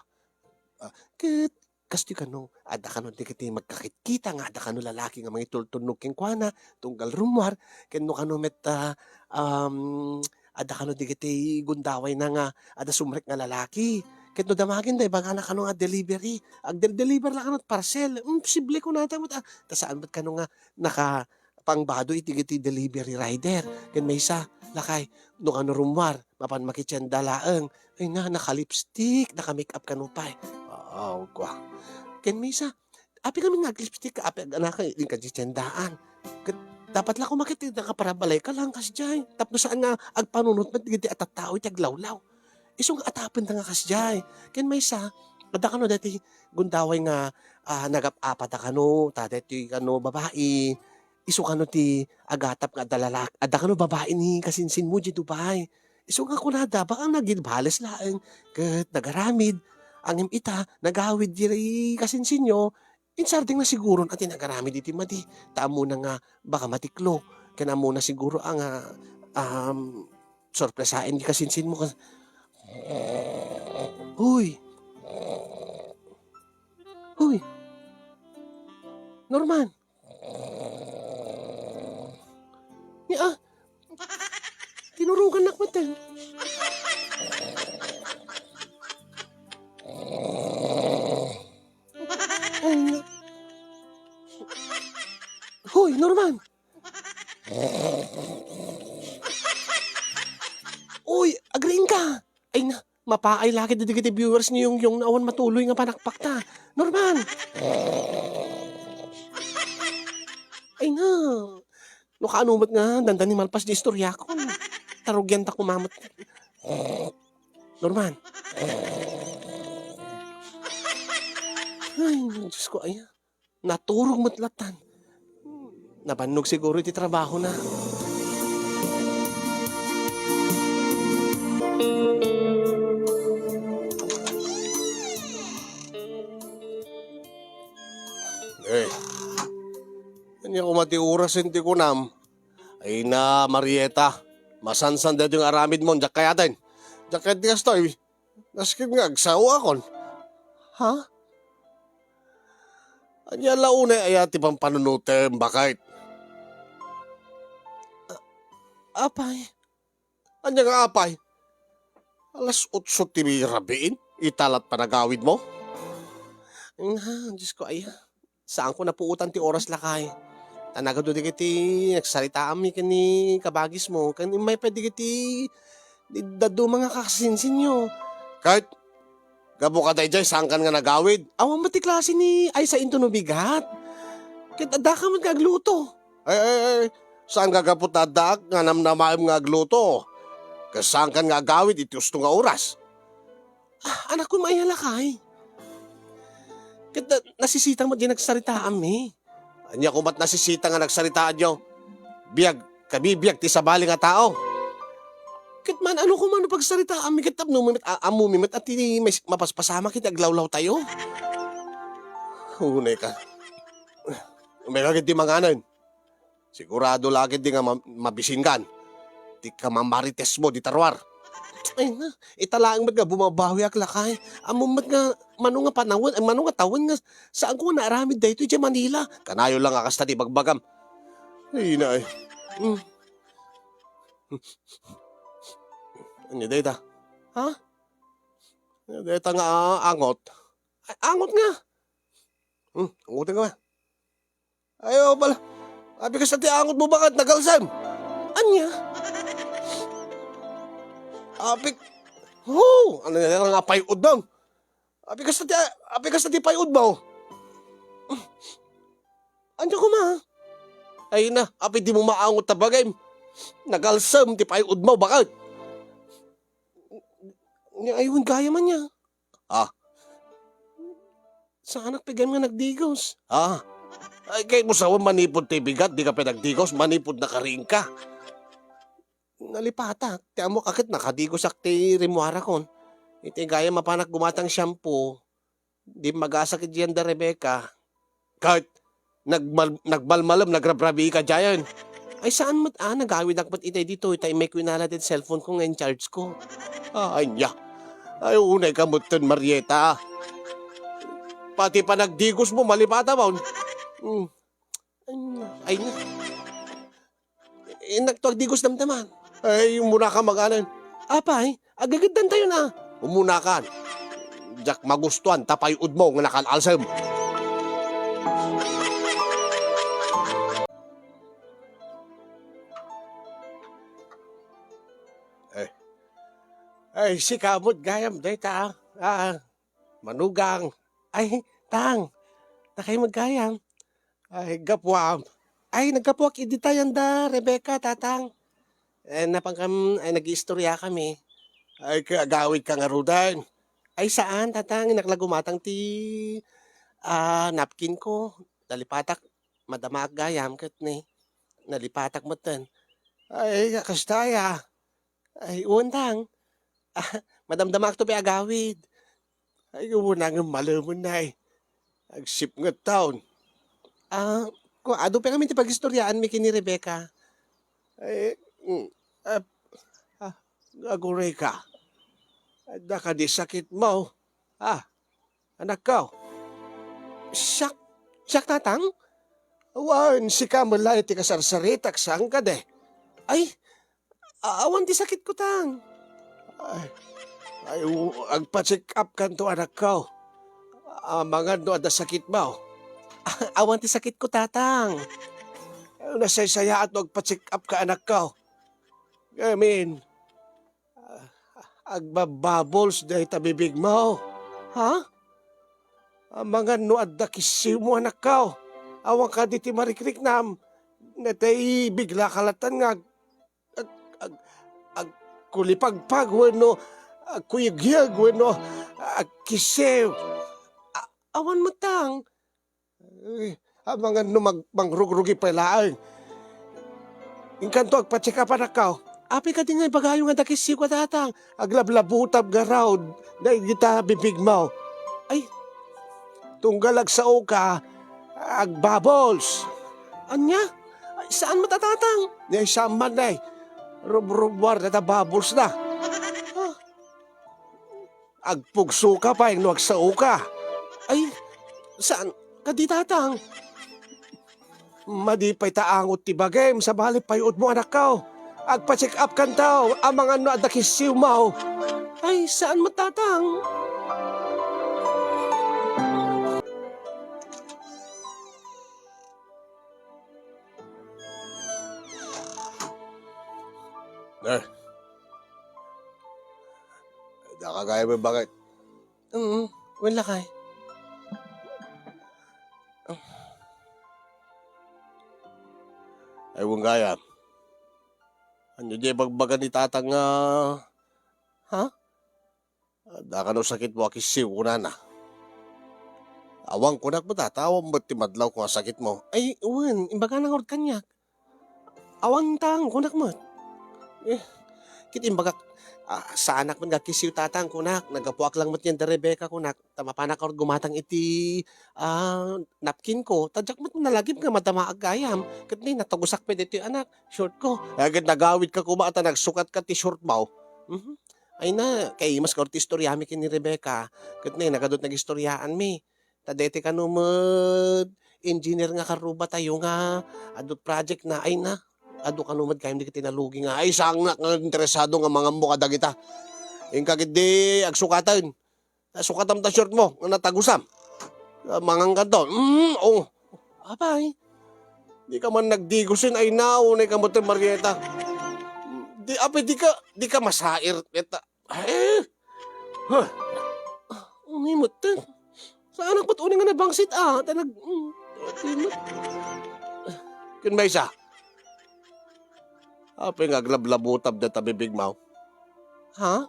Ah, ket kastoy kano, adda kano dagiti magkakitkita nga adda kano lalaki nga mangitultulnog kenkuana, tunggal rummuar, ken no kano met, ah, um, adda kano dagiti gundawayna nga adda sumrek nga lalaki. Ket no damagenda, ibagana kano nga delivery. Agdel-deliver la kano parcel. Imposible kunata met, ah, ta saan met kano nga naka-, pangbado iti dagiti delivery rider. Ken maysa, lakay, no kano rummuar, mapan makitienda laeng. Ay na, naka-lipstick, naka-make-up kano pay. Aw, kua. Ken maysa, apay ngamin nga ag-lipstick ka, apay ag-anaka, iti katiendaan. Ket dapat la kumakit, iti nakaparabalay ka lang, kasdiay. Tapno saan nga agpanunot met, dagiti a tattao iti aglawlaw. Isu nga atapen da nga kasdiay. Ken maysa, adda kano daytoy gundaway nga, ah, nagap-apat a kano, ta daytoy kano babai, isu kano ti agatap nga adda lalak-, adda kano babai ni kasinsinmo diay Dubai. Isu nga kunada, baka nagirbales laeng ket nagaramid. Ngem ita, nagawid diay kasinsinyo, insardengna siguron a ti nagaramid iti madi, ta ammona nga baka matiklo, ken ammona siguro a nga, um, sorpresaen ti kasinsinmo. Hoy! Hoy! Norman! Nia, tinurogannak met. Ay, na-, Hoy, Norman! Uy, agriingka! Ay na, mapaay la ket dagiti viewers ni Yongyong no awan matuloy nga panakpakta. Norman! Ay na, no kaano met nga dandani malpas ti istoriako. Ta rugianta koma met. Norman. Ay, Diyos ko, ay. Naturog met latan. Nabannog siguro iti trabahona. Eh, ania koma ti orasen ti kunam? Ay na, Marieta, masansan daytoy nga aramidmo, diak kayaten. Diak kayat ti kastoy. Nasken nga agsaoakon. Ha? Ania la unay aya ti pampanunotem, baket? A-, apay? Ania nga apay? Alas otso ti rabiin, ita la't panagawidmo? Nga, Diyos ko, aya. Saanko napuotan ti oras, lakay. Ta nagadu dagiti nagsaritaammi ken ni kabagismo, ken immay pay dagiti dadduma nga kasinsinyo. Ket gapu kadaydiay, saankan nga nagawid? Awan met ti klase ni ay sa intono bigat. Ket addaka met nga agluto. Ay, ay, ay, saan nga gapu ta addaak nga namnamaem nga agluto? Ket saankan nga agawid iti usto nga oras? Ah, anakko, maiyalakay. Ket na-, nasisita met di nagsaritaammi. Ania koma't nasisita nga nagsaritaanyo? Biag, kabibiag ti sabali nga tao. Ket man, ano koma no pagsaritaammi ket tapno met, a-, ammomi met a ti mas-, mapaspasama ket aglawlawtayo? Unay ka. Umay ka ket di manganen. Sigurado la ket di nga ma-, mabisinkan ti kamamaritesmo dita ruar. Ay na, ita laeng met nga bumabawiak, lakay. Ammom met nga mano nga panawen, ay, mano nga tawen nga saanko nga naaramid daytoy idiay Manila. Kanayon la nga kasta ti ibagbagam. Ay na, ay. Mm. Ania dayta? Ha? Ania dayta nga, ah, angot? Ay, angot nga. Hmm, angoten ka ba? Ayo, bala. Apay kasta ti angotmo, baket, nagalsem. Ania? Apay, ho, ania nga pay-odmo? Apay kasta ti, apay kasta ti pay-odmo? Ania koma? Ay na, apay dimo maangot ta bagim? Nagalsem ti pay-odmo, baket. Ania, ay, wen gayam ania. Ah. Saanak pay gayam nga nagdigos. Ah. Ay, kayatmo sawen, manipud ti bigat, dika pay nagdigos, manipud nakarinka. Nalipatak, ti ammok a ket nakadigosak ti rimmuarakon. Iti gayam mapanak gumatang shampoo, dimmagasak idiay da Rebecca. Ket nagmal-, nagmalmalem, nagrabrabika diayen. Ay, saan met a, nagawidak met itay ditoy, ta immayko inala ti cellphone ko nga in-charge ko. Ah, ania? Ay, unay ka metten, Marieta. Pati panagdigosmo, malipatamon. Hmm. Ay, na. Ay, na. Innakto agdigos damdaman. Ay, umuna ka, maganan. Apay, agagiddan tayo na. Umuna kan. Diak magustuan ta pay-odmo nga nakal-alsem. Eh. Ay, sika met gayam dayta, ah. Ah, manugang. Ay, tang. Nakay met gayam. Ay, gapuam. Ay, naggapuak idi tayan da Rebecca, tatang. Eh, napankam, ay, nag-iistorya kami. Ay, kay agawid ka ngaruden? Ay, saan, tatang. Innak la gumatang ti, ah, napkin ko. Nalipatak, madamaak gayam, ket ni, nalipatak metten. Ay, kasta aya. Ay, wen, tang. Ah, madamdamaakto pay agawid. Ay, wen, ngem malemen, nay. Agsipnget taon. Ah, ku-, adu pay ngamin ti pagistoryaanmi ken ni Rebecca. Ay, mm, ah, ah, aguray ka. Adda kadi sakitmo? Ah, anakko. Siak, siak, tatang? Wen, sika met la ti kasarsaritak, saan kadi? Ay, a-, awan ti sakitko, tang. Ay, ay, u-, agpa-check up kanto, anakko. Amangan no adda sakitmo. Awan ti sakitko, tatang. Nasaysayaat no agpa-check up ka, anakko. Ngamin, ah, agbabubbles dayta bibigmo. Ha? Amangan no adda kissiwmo, anakko. Awan kadi ti marikriknam. Natay bigla ka latan nga ag-, ag-, agkulipagpag wenno agkuyegyeg wenno agkissiw. A-, awan met, tang. Eh, amangan no mag-, mangrugrugi pay laeng. Inkanto agpa-check up, anakko. Apay kadi nga ibagayo nga adda kissiwko, tatang? Aglablabutab ngarud dagita bibigmo. Ay, tunggal agsaoka, agbubbles. Ania? Ay, saan met a, tatang? Ni, ay, saan man, ay. Rubrubbuar dayta bubbles na. Ah. Agpugsoka pay no agsaoka. Ay, saan kadi, tatang? Madi pay ta angot ti bagim, sabali pay-odmo, anakko. Agpa-check up kanto, amangan no adda kissiwmo. Ay, saan met, tatang? Eh. Daka gayam, baket? Mm, wen lakay. Ay, wen gayam. Ania diay ibagbaga ni tatang nga, ha? Adda kano sakitmo a kissiw, kunana. Awan, kunak met, ta awan met ti madlawko a sakitmo. Ay, wen, imbagana ngarud kaniak. Awan, tang, kunak met. Eh, ket imbagak, ah, saanak met nga agkissiw, tatang, kunak. Naggapuak lang met idiay da Rebecca, kunak. Ta mapanak ngarud gumatang iti, ah, napkinko. Ta diak met nalagip nga madamaak gayam. Ket ni, natugosak pay daytoy, anak, shortko. Ay, ket nagawidka koma ta nagsukatka ti shortmo. Mhm. Ay na, kaimas ngarud ti istoriami ken ni Rebecca. Ket ni, nagadut nagistoriaanmi. Ta daytoy kano met engineer nga karrubatayo nga adu project na, ay na, adu kano met gayam dagiti nalugi nga, ay, sangnak nga interesado nga manganmo kadagita. Inka ketdi agsukaten. Sukatam ta shortmo nga natagusam. Ah, mangankanto. Mm, oh. Apay, Dika man nagdigosen, ay na, unay ka met, Marieta. Di, apay, dika, dika masair, eta. Ay, ha? Unay met, eh. Saanak met unay nga nabangsit, ah. Ta nag-, mm, di met. Ken maysa. Apay nga aglablabutab dayta bibigmo? Ha?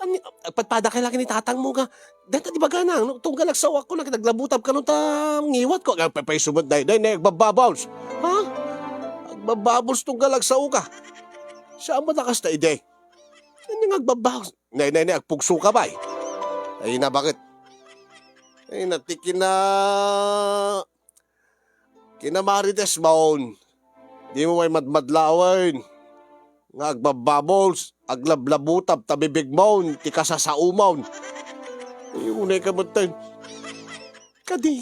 Ani, agpadpada kay lagi ni tatangmo nga, dayta di bagana, no, tunggal agsao-ak, naglabutab kano ta ngiwatko, agpaypayso met daydiay, nay, agbabubbles. Ha? Agbabubbles tunggal agsaoka. Saan met a kasta idi? Ania nga agbabubbles? Nay, nay, nay, agpugsoka, bay. Ay, na, bakit? Ay, na, ti kina-, Kinamaritesko, dimo pay madmadlawen nga agbabubbles, aglablabutab ta bibigmo ti kasasaomo. Ay, unay ka met, ten. Kadi,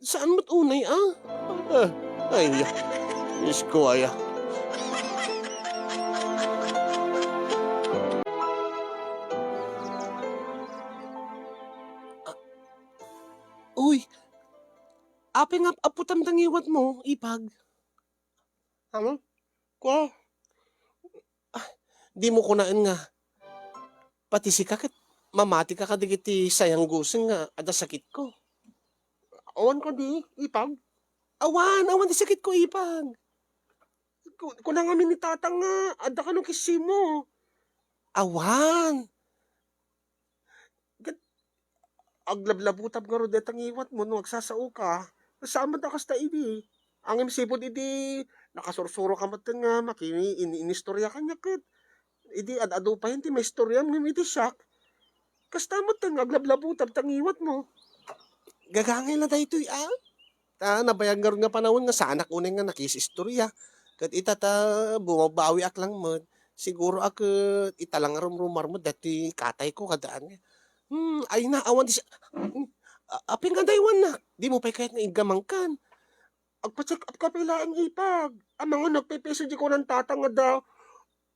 saan met unay, ah? Ah, ay, isko, aya. Uy, apay nga ap-aputam ta ngiwatmo, Ipag? Ano? Kua? Ah, dimo kunaen nga pati sika ket mamatika kadagiti sayanggosen nga adda sakitko? Awan kadi, Ipag? Awan, awan ti sakitko, Ipag. Ku-, kuna ngamin ni Tatang nga adda kano kissimo. Awan. Ket aglablabutab ngarud dayta ngiwatmo no agsasaoka. Saan met a kasta idi. Ngem sipud idi, nakasursuroka met nga maki-, in-, inistorya kaniak ket idi ad-adu payen ti maistoriam ngem iti siak, kasta met nga aglablabutab ta ngiwatmo. Gagangay la daytoy, ah. Ta nabayag ngarud nga panawen nga saanak unay nga nakis-istorya. Ket ita ta bumabawiak lang met, siguro a ket ita la nga rumrumar met daytoy katayko kada ania. Hmm, ay na, awan ti si-, hmm, a-, apay nga daywannak? Dimo pay kayat nga iggamangkan? Agpa-check up ka pay laeng, Ipag. Amangan no agpepeso di kunan Tatang nga adda,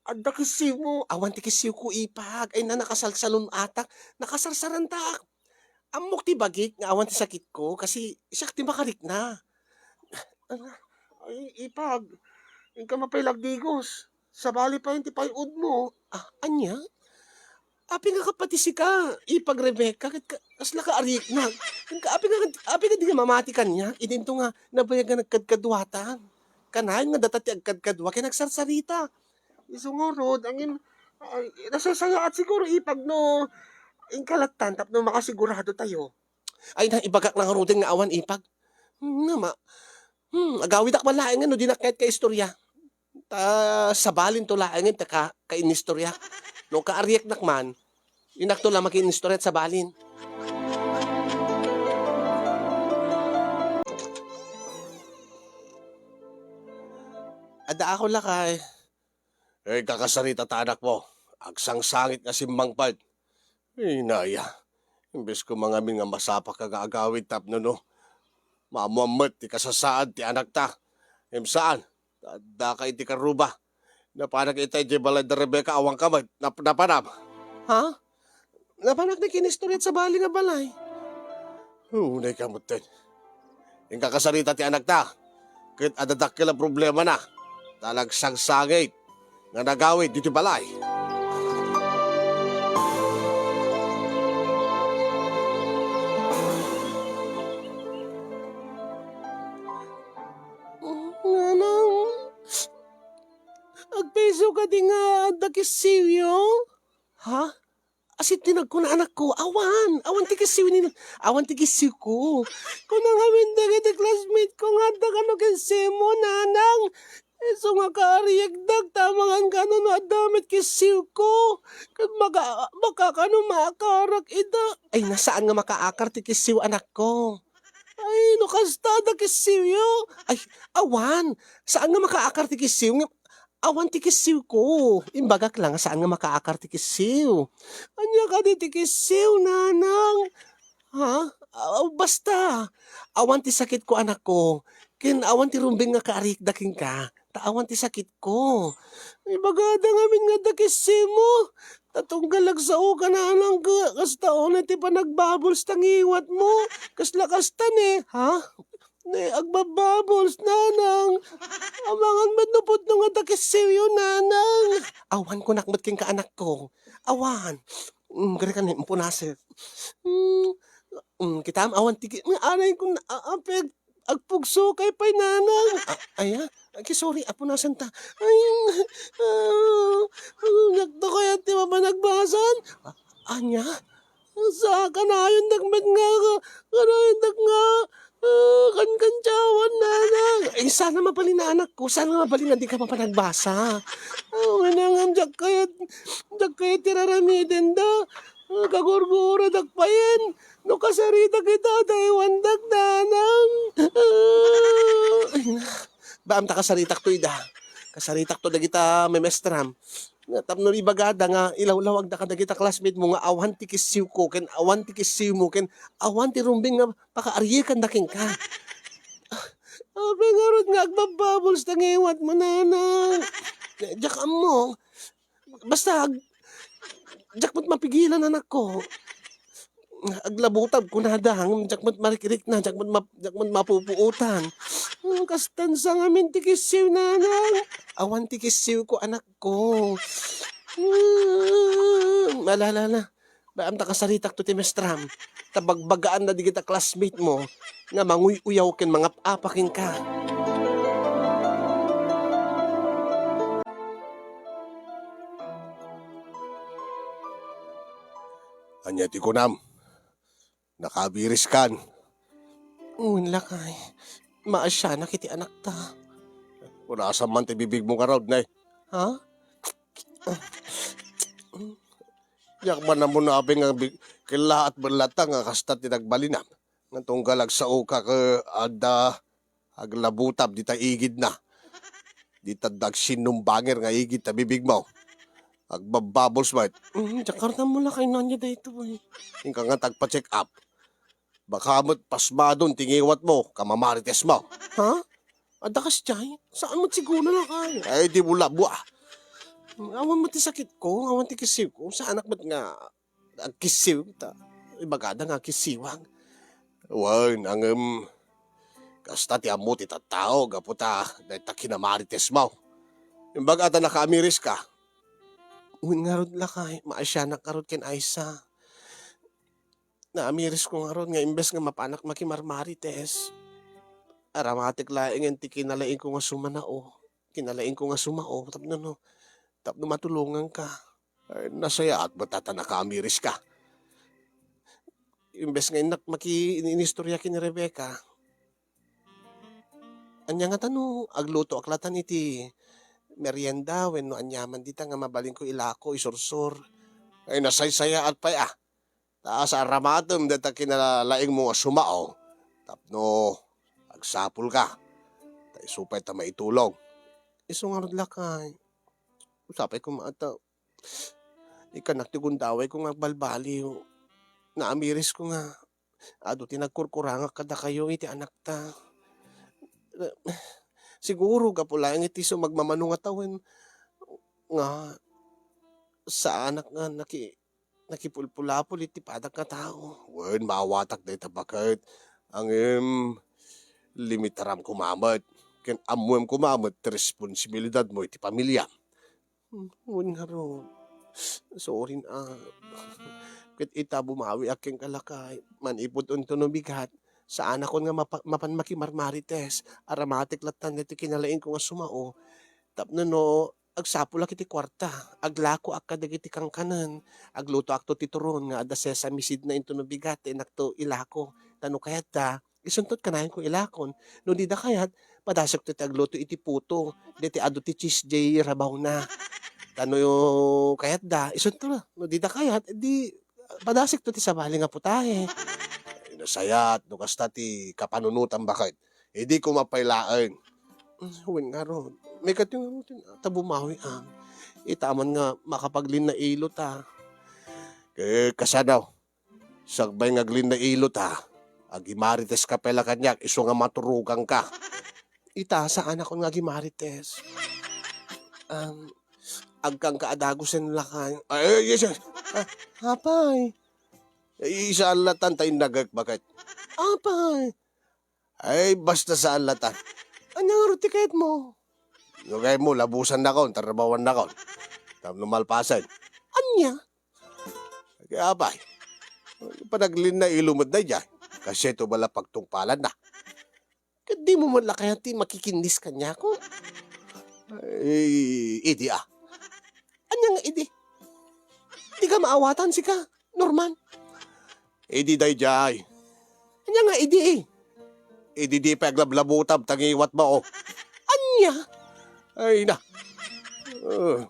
adda kissimo. Awan ti kissiwko, Ipag. Ay na, nakasalsalon-atak. Nakasarsarantak. Ammok ti bagik nga awan ti sakitko, kasi siak ti makarikna. Ay, Ipag, inka pay la agdigos. Sabali payen ti pay-odmo. Ah, ania? Apay nga kapati sika, Ipag Rebecca, ket ka-, kasla ka arikna. Inka, apay nga, apay nga di ka mamati kaniak, idinto nga nabayag nga nagkadkaduatan. Kanayon nga data ti agkadkadua, ken agsarsarita. Isu ngarud, angin, ay, nasasayaat siguro, Ipag, no? Inka lattan, tapno makasigurado tayo. Ay na, ibagak na ngaruden nga awan, Ipag. Hmm, nama. Hmm, agawidak man laengen no dinak kayat kaistorya. Ta, sabalinto laengen ta ka, kainistorya. No kaarieknak man, inakto la makinistorya sabalin. Adda ako lakay. Eh, kakasarita ta anakmo, agsangsangit nga simmangpet. Inaya, imbes ko mangamin nga masapaka nga agawid tapno no, maammuan met ti kasasaad ti anakta. Ngem saan, ta addaka iti karuba. Napanak ita idiay balay da Rebecca, awan ka met, nap-, napanam. Ha? Napanak na kinistorya iti sabali nga balay. Unay ka met, ten. Inka kasarita ti anakta, ket adda dakkel a problemana, ta nagsangsangit nga nagawid ditoy balay. Nanang, agpayso kadi nga adda kissiwyo? Ha? Asit ti nagkuna, anakko, awan, awan ti kissiw ni, awan ti kissiwko. Kuna ngamin dagiti classmate ko nga adda kano kissimo, nanang. Isu nga kaariekdak, ta amangan kano no adda met kissiwko. Ket maka-, makakano maakarak ida. Ay, na, saan nga makaakar ti kissiw, anakko? Ay, no kasta, adda kissiwyo? Ay, awan. Saan nga makaakar ti kissiw? Nga, awan ti kissiwko. Imbagak lang nga saan nga makaakar ti kissiw. Ania kadi ti kissiw, nanang? Ha? Ah, basta, awan ti sakitko, anakko. Ken awan ti rumbeng nga kaarikda kenka. Ta awan ti sakitko. Ibagada ngamin nga adda kissimo. Ta tunggal agsaoka, nanang, kasta unay ti panagbabuls ta ngiwatmo. Kasla kasta ne, ha? Ni agbabubbles, nanang. Amangan met no pudno nga takisiwyo, nanang. Awan kunak met kenka, anakko. Awan. Mm, garikan ni, punasen. Mm, mm, kitam, awan tiki-, mm, anay kun, a-, apeg, agpugsukay pay, nanang. A-, aya? Ay, sorry, apo, nasan ta? Ay, ah, ah, nakto kayat ti mapanagbasan? A-, anya? Sa kanayon dak met nga, kanayon dak nga, ah, kankantiawan, nanang. Ay, sana mabalin, anakko. Sana mabalin nga di ka mapanagbasa. Ah, manangam, diak kayat, diak kayat ti raramidenda. Ah, kagurguradak payen. No kasaritak ita, daywandak, nanang. Ah, ay, na. Baam ta kasaritak to, ida. Kasaritak to dagita memestram. Nga tapno ibagada nga ilawlawagda kadagita classmate mo nga awan ti kissiwko, ken awan ti kissiwmo, ken awan ti rumbeng nga pakaariekan da kenka. Apay ngarud nga agbabubbles ta ngiwat mo, nanang? Diak ammo. Basta, ag-, diak met mapigilan, anakko. Aglabutab kunada, ngem diak met marikrikna, diak met map-, diak met mapupuotan. Hmm, kastan sa ngamin ti kissiw, nanang. Awan ti kissiwko, anakko. Hmm, ala, ala, ala. Baam ta kasaritak to ti mestram. Ta bagbagaan na digita classmate mo nga manguy-uyaw ken mangap-apa kenka. Ania ti kunam? Nakabiriskan? Wen, lakay. Maasianak iti anakta. Purasan man ti bibigmo ngarud, ne. Ha? Diak man ammo no apay nga bi-, kellaat met latta nga kasta ti nagbalinam. Nga tunggal agsaoka ket adda aglabutab dita igidna. Dita adda agsinnumbanger nga igid ta bibigmo. Agbabubbles met. Mm, diak ngarud ammo, lakay, no ania daytoy. Inka nga ta agpa-check up. Baka met pasmadon ti ngiwatmo, kamamaritesmo. Ha? Adda kasdiay? Saan met siguro, lakay? Ay, di mo labua. Awan met ti sakitko, awan ti kissiwko. Saanak met nga agkissiw ta ibagada nga agkissiwak. Wen, ngem kasta ti ammo ti tattao gapu ta dayta kinamaritesmo. Imbag a ta nakaamiriska. Wen ngarud, lakay, maasianak ngarud ken Aisa. Naamirisko ngarud nga imbes nga mapanak makimarmarites, aramatek laengen ti kinalaingko nga sumanao, kinalaingko nga sumao tapno, no, tapno matulonganka. Ay, nasayaat met ta nakaamiriska. Imbes nga innak maki-, in-, inistorya ken ni Rebecca, ania ngata no aglutoak latan iti merienda wenno aniaman dita nga mabalinko ilako, isursor? Ay, nasaysayaat pay, a. Ta sa aramatem dayta kinalaingmo nga sumao tapno agsapulka. Ta isu pay ta maitulong. Isu ngarud, lakay. Sapay koma ta ikkannak ti gundawayko nga agbalbaliw. Naamirisko nga adu ti nagkurkurangak kadakayo iti anakta. Siguro gapu laeng iti isu magmamano nga tawen nga saanak nga naki-, nakipulpulapol iti padak nga tao. Wen, maawatak dayta, baket. Ngem, limitaram koma met. Ken ammoem koma met ti responsibilidadmo iti pamiliam. Hmm, wen ngarud. Sorry na. Ket ita, bumawiak kenka, lakay. Manipud unto no bigat, saanakon nga mapa-, mapan makimarmarites. Aramatek lattan daytoy kinalaingko nga sumao. Tapno no agsapulak iti kuarta, aglakoak kadagiti kankanen, aglutoakto ti turon nga adda sesame seed na inton no bigat ta inakto ilako. Ta no kayat da, isunto kanayon ko ilakon. No dida kayat, padasekto ti agluto iti puto, daytoy adu ti cheese jay rabawna. Ta no kayat da, isunto. No dida kayat, di padasekto ti sabali nga putahe. Ay, nasayaat no kasta ti kapanunotam, baket. Idi koma pay laeng. Wen ngarud. May kati ngarud, ta bumawiak. Ita man nga makapaglinna ilo ta. Ket kasano? Sakbay nga aglinna ilo ta, agimarites ka pay la kaniak isu nga maturoganka. Ita, saanakon nga agimarites. Um, agkanka a dagusen, lakay. Ay, yes, yes. Ah, apay? Ay, saan latan ta innagek, baket? Apay? Ay, basta saan latan. Ania ngarud ti kayatmo? No kayatmo, labusannakon, tarabawannakon. Tapno malpasen. Ania? Kaya, apay, panaglinna ilo met daydiay. Kasi ito bala pagtungpalanna. Ket dimo met la kayat ti makikinnis kaniako? Ay, idi, ah. Ania nga idi? Dika maawatan, sika, Norman. Idi daydiay. Ania nga idi? Idi di pay aglablabutab ta ngiwatmo, oh. Ania? Ay na. Uh,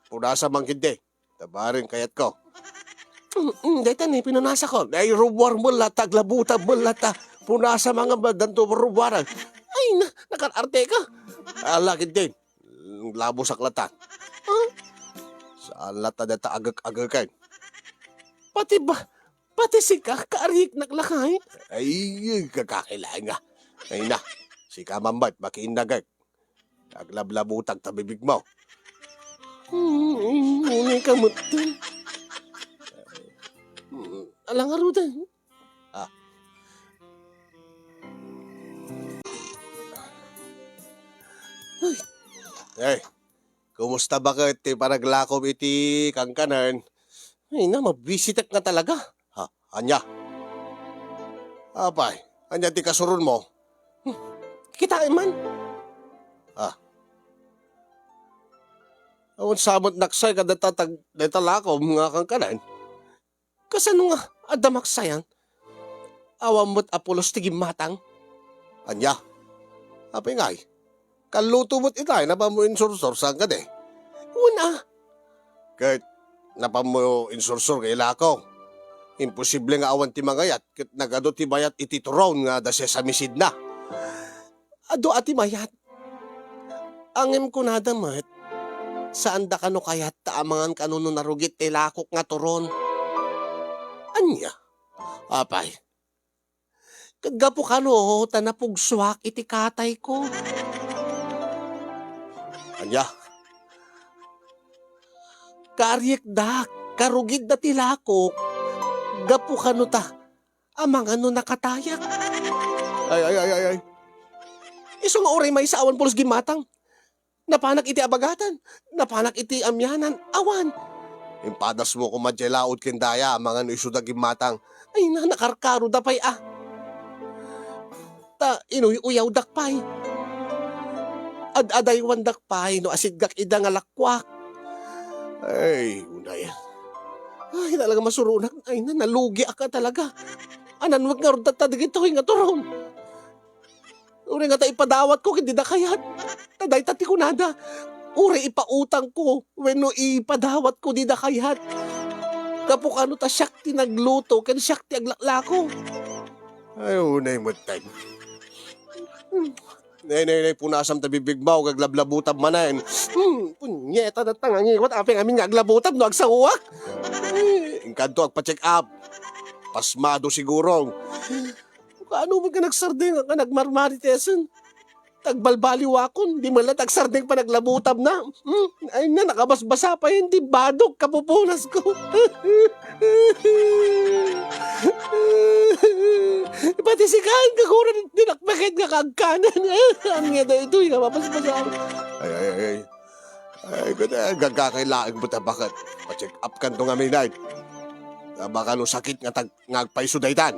punasa man ketdi. Ta bareng kayatko. Mm, mm, dayta ni pinunasakon. Ay, rubuar met la ta, aglabutab met la ta. Punasa man nga danto rubuaran. Ay na, nakaarte ka. Ala ketdi. Labusak latan. Ah? Saan latan dayta agek-ageken? Pati ba, pati sika, kaariknak lakay? Ay, kakakilaeng nga. Ay na, sika man met, makiinnagek. Aglablabutab ta bibigmo. Hmm, hmm, ngunit ka met. Hmm, alangarudan. Ah. Ay. Eh, kumusta baket ti panaglakom iti kankanen? Ay na, mabisitek nga talaga. Ha, ania? Apay, ania ti kasuronmo? Hmm, kitaem man. Ah. Awan sa met naksay kadata tag-, dayta lakom nga kankanen. Kasano nga adda maksayan? Awan met a pulos ti gimmatang? Ania? Apay ngay? Kalluto met itay, napanmo insursor, saan kadi? Wen a. Ket napanmo insursor nga ilako. Imposible nga awan ti mangayat, ket nagadu ti bayat iti turon nga adda sesame seed na. Adu a ti mayat. Ngem kunada met, saanda kano kayat ta amangan kano no narugit ti lakok nga turon. Ania? Apay, ket gapu kano ta napugsuak iti katayko. Ania? Kaariekda, karugitda ti lakok. Gapu kano ta, amangan no nakatayak. Ay, ay, ay, ay, ay. Isu nga uray maysa awan pulos gimmatang. Napanak iti abagatan, napanak iti amianan, awan. Impadasmo koma diay laud ken daya, amangan no isuda gimmatang. Ay na, nakarkaroda pay a. Ta inuy-uyawdak pay. Ad-adaywandak pay no asitgak ida nga lakuak. Ay, unay. Ay, talaga masuronak. Ay na, nalugiak a talaga. Ananwek ngarud tatta dagitoy nga turon. Uray ngata ipadawatko ket dida kayat. Ta dayta ti kunada, uray ipautangko wenno ipadawatko dida kayat. Gapu kano ta siak ti nagluto ken siak ti aglaklako. Ay, unay met tay. Nay, nay, nay, punasam ta bibigmo, aglablabutab manen. Hmm, punyeta, datang nga ngiwat, apay ngamin nga aglabutab no agsaoak. Ay, inkanto agpa-check up. Pasmado siguro. Kaano met nga nagsardeng nga nagmarmaritesen? Tagbalbaliwakon, di man la tagsardeng panaglabutab na. Hmm? Ay na, nakabasbasa pa yun, di badok, kapupunas ko. Pati si Kaan, kaguran, dinakpakit nga kagkanan. Ang nga da ito, yung mabasbasa. Ay, ay, ay, ay. Ay, gada, gagakay laeng buta bakat. Pa-check up kan to nga minay. Baka no sakit nga tag- nga agpayso daytan.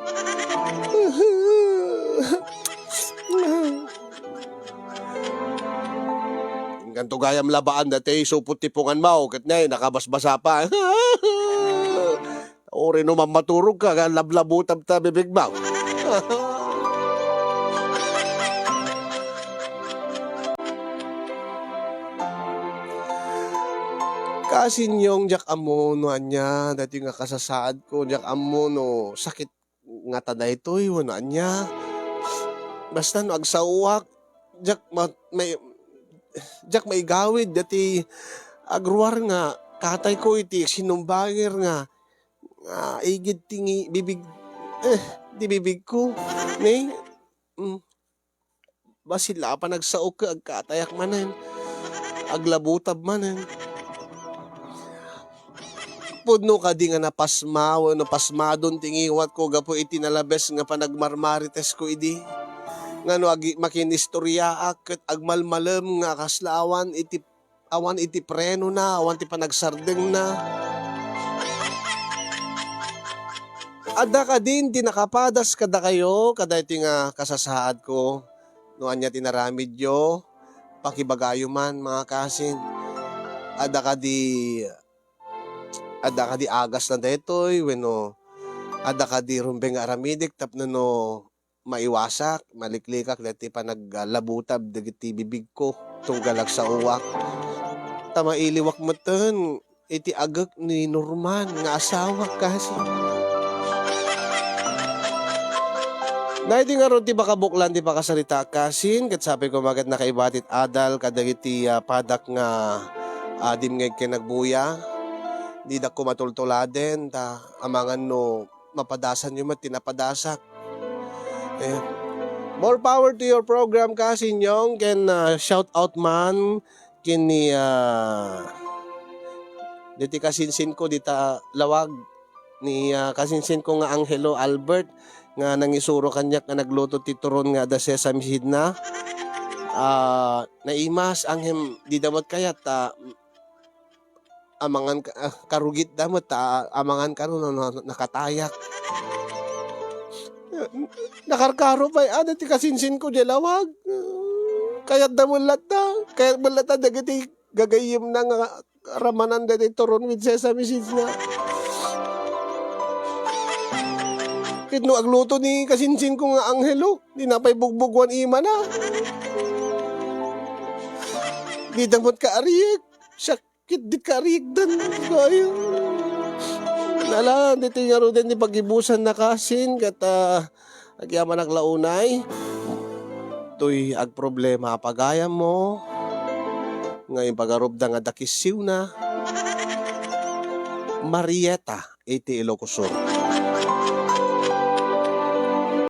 Inkanto gayam labaan dati supot ti punganmo, ket nay, nakabasbasa pa. Uri no mammaturog ka, nga lablabutab ta bibigmo. Kasinyong, diak ammo no ania, daytoy nga kasasaadko, diak ammo no sakit ngata daytoy wenno ania. Basta no agsaoak, diak ma-, may, diak maigawid daytoy agruar nga katayko iti sinumbagir nga, nga igid ti ngi-, bibig, eh, ti bibigko. Ne? Mm. Bassit la a panagsaok ket agkatayak manen. Aglabutab manen. Pudno kadi nga napasma wenno pasmadon ti ngiwatko gapu iti nalabes nga panagmarmaritesko idi? Ngano agi-, makinistoryaak ket agmalmalem nga kasla awan iti, awan iti prenona, awan ti panagsardengna. Adda kadin ti nakapadas kadakayo, kadaytoy nga kasasaadko? No ania ti naramidyo, pakibagayo man, mga kasin. Adda kadi, adda kadi agasna daytoy, wenno adda kadi rumbeng nga aramidek tapno no maiwasak, maliklikak daytoy panaglabutab dagiti bibigko tunggal agsaoak. Ta mailiwak metten iti agek ni Norman nga asawak kasi. Daydi ngarud ti pakabuklan ti pakasarita kasin, ket sapay koma ket nakaibatit adal kadagiti, ah, padak nga, ah, dimngeg ken nagbuya. Didak koma tultuladen ta amangan no mapadasanyo met ti napadasak. Eh, more power to your program, Kasin Yong, ken, ah, shout out man ken ni, ah, diti kasinsin ko dita lawag ni, ah, kasinsin ko nga Angelo Albert nga nangisuro kaniak nga nagluto ti turon nga adda sesame seed na. Ah, naimas, angem, dida met kayat ta amangan ka, ah, karugitda met ta amangan kano no, no, nakatayak. Nakarkaro pay, ah, dati kasinsin ko, di lawag. Kayatda met latta. Kayat met latta, dagiti gagayyemna nga ramanan dati turon with sesame seeds na. Ket no agluto ni kasinsin ko nga Angelo, di na pay bugbugwan imana. Di damot ka ariek. Siak ket di karigdan. Ay, nala, ditoy ngaruden ti pagibusan na kasin, ket, ah, agyamanak la unay. Toy agproblema a pagayammo, nga impagarupda nga dakisiwna, Marieta iti Ilocos Sur.